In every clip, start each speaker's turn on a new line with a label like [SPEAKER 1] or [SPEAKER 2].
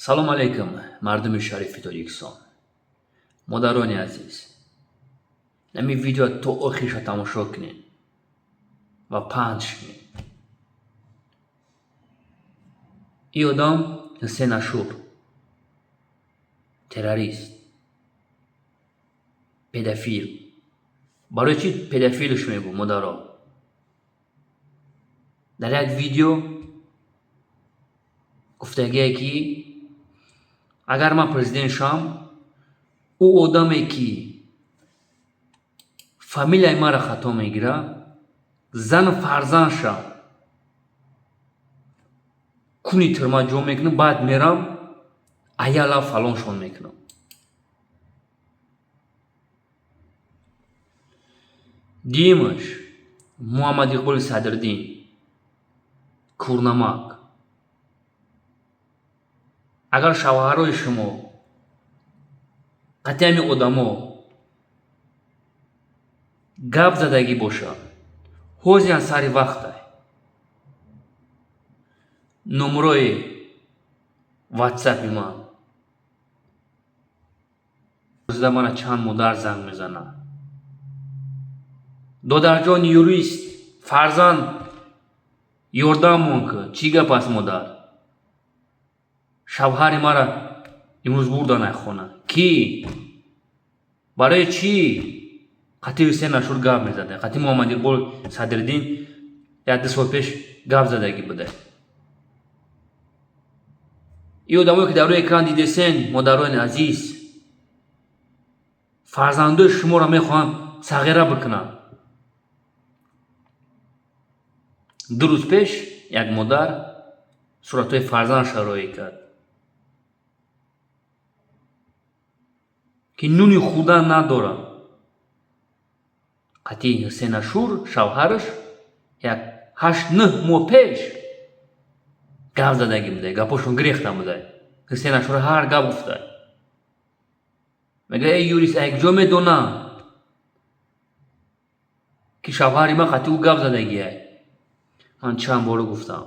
[SPEAKER 1] Салом алейкум, мардуми шарифи Тоҷикистон, модарони азиз. Ҳамин видео то охириша тамошо кунед ва паҳнш кунед. Ин одам Ҳусен Ашур, террорист, педофил. Барои чӣ педофилш мегӯ, модаро? Дар як видео гуфтагие, ки агар ман президент шавам, ӯ одаме, ки фамилияи маро хато мегирад, зану фарзандша куни тюрьма ҷо мекунам, баъд мерам аяла фалоншон мекунам. Дуюмаш, Муҳаммад Иқболи Садриддин, курнамак. Агар шавҳарҳои шумо қатъи ҳамин одамо гап задагӣ бошад, ҳозиран сари вақтай. Номрои ватсапи ман зда мана чанд модар занг мезанад: «Додарҷон, юрист, фарзанд, ёрдаммон кун». Чӣ гап аст, модар? Шавҳари мара имрӯз бурдан ай хона. Кӣ, барои чӣ қатъи Ҳусен Ашур гап мезада, қатъи Муҳаммад Иқбол Садриддин як ду сол пеш гап задагӣ буда? Ин одамое, ки дар рӯи экран дидесен, модарони азиз, фарзандои шуморо мехоҳанд сағира бикунанд. 2 рӯз пеш як модар суратҳои фарзандша роӣ кард, ки нуни хӯрдан надорад. Қатъи Ҳусен Ашур, шавҳараш, як 8-9 моҳ пеш гап задагӣ буда, гапошон гирехта буда. Ҳусен Ашур ҳар гап гуфта. Мега: «Эй юрист, ай куҷо медонам, ки шавҳари ман қатъи ӯ гап задагиай?» Ман чанд боро гуфтам,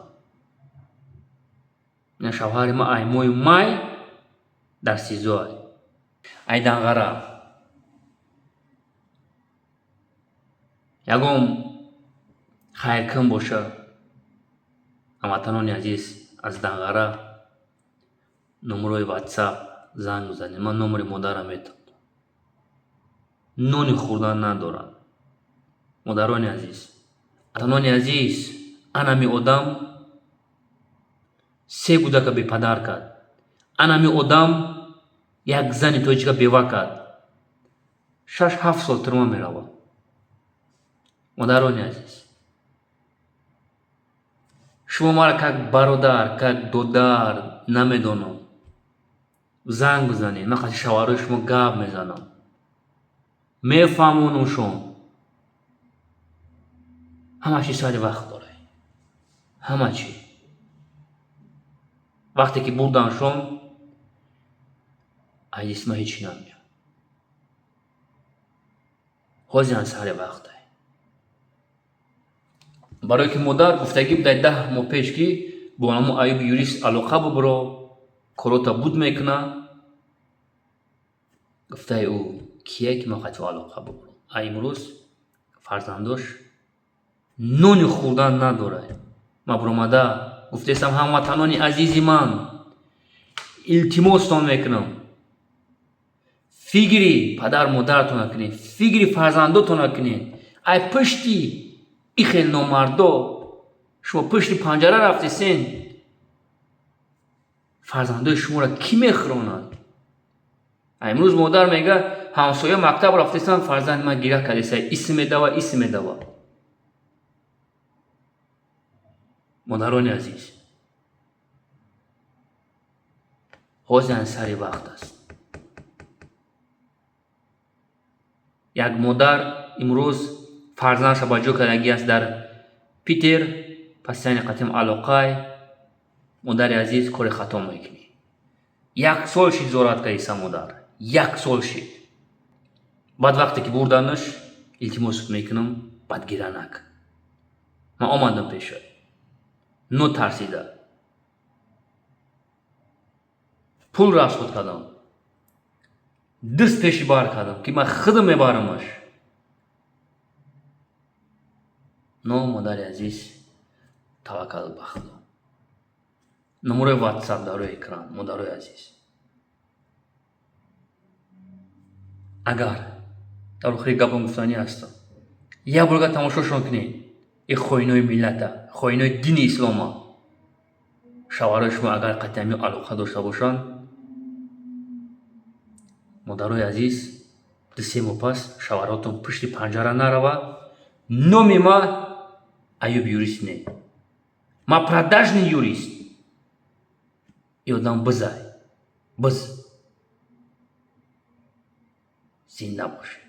[SPEAKER 1] ина шавҳари ман ай моҳи май дар СИЗО, ай Данғара. Ягон хайркун боша, ҳамватанони азиз, аз Данғара номерои ватсап занг бизанед, ман номери модарам метавонам. Нони хӯрдан надорад. Модарони азиз, ватанони азиз, анами одам се кӯдака бепадар кард, анами одам як зани тоҷика бева кард, 6-7 сол тюрьма меравад. Модарони азиз, шумо мара как бародар, как додар намедонам, занг бизанед, ман қатъи шавҳарҳои шумо гап мезанам, мефаҳмонамшон. Ҳама чиз сари вақт дорад, ҳама чӣ. Вақте ки бурданшон, аз ҷисма ҳеҷ чӣ намеяд. Ҳозиран сари вақтай. Барое ки модар гуфтагӣ будай 10 моҳ пеш, ки бо ҳамун Аюби юрист алоқа бубуро, корота буд мекуна. Гуфтаи ӯ кие, ки ман қатъи алоқа бубурам? А имрӯз фарзандош нони хӯрдан надорад. Ман буромада гуфтаистам: ҳамватанони азизи ман, илтимостон мекунам, фикри падар модаратон кунед, фикри фарзандотон кунед. Ай пушти и хел номардо шумо пушти панҷара рафтесен, фарзандои шуморо кӣ мехӯронад? Имрӯз модар мега: «Ҳамсоя мактаб рафтесам, фарзанди ман гиря кардеса, исм медава, исм медава». Модарони азиз, ҳозиран сари вақт аст. Як модар имрӯз фарзандша ба ҷо кардагӣ аст дар Питер, пасияни қатим алоқай. Модари азиз, кори хато мекунӣ. Як сол шид зорат кардиса, модар, як сол шид. Баъд вақте ки бурданаш, илтимос мекунам, баъд гира накун. Ман омадам пешат нотарсида. Пул расход кардам, даст пеши бар кардам, ки ман худам мебарамаш. Но, модари азиз, таваккал ба Худо. Номерои ватсап дар рӯи экран. Модарои азиз, агар дар охири гапам гуфтанӣ ҳастам, як борга тамошошон кунед и хоинои миллата, хоинои дини ислома. Шавҳарои шумо агар қатъи алоқа дошта бошанд, модарои азиз, 2-се моҳ пас шавҳаротон пушти панҷара нарава, номи ма Аюб юрист не. Ма продажный юрист. И одам бизай биз. Зинда бошед.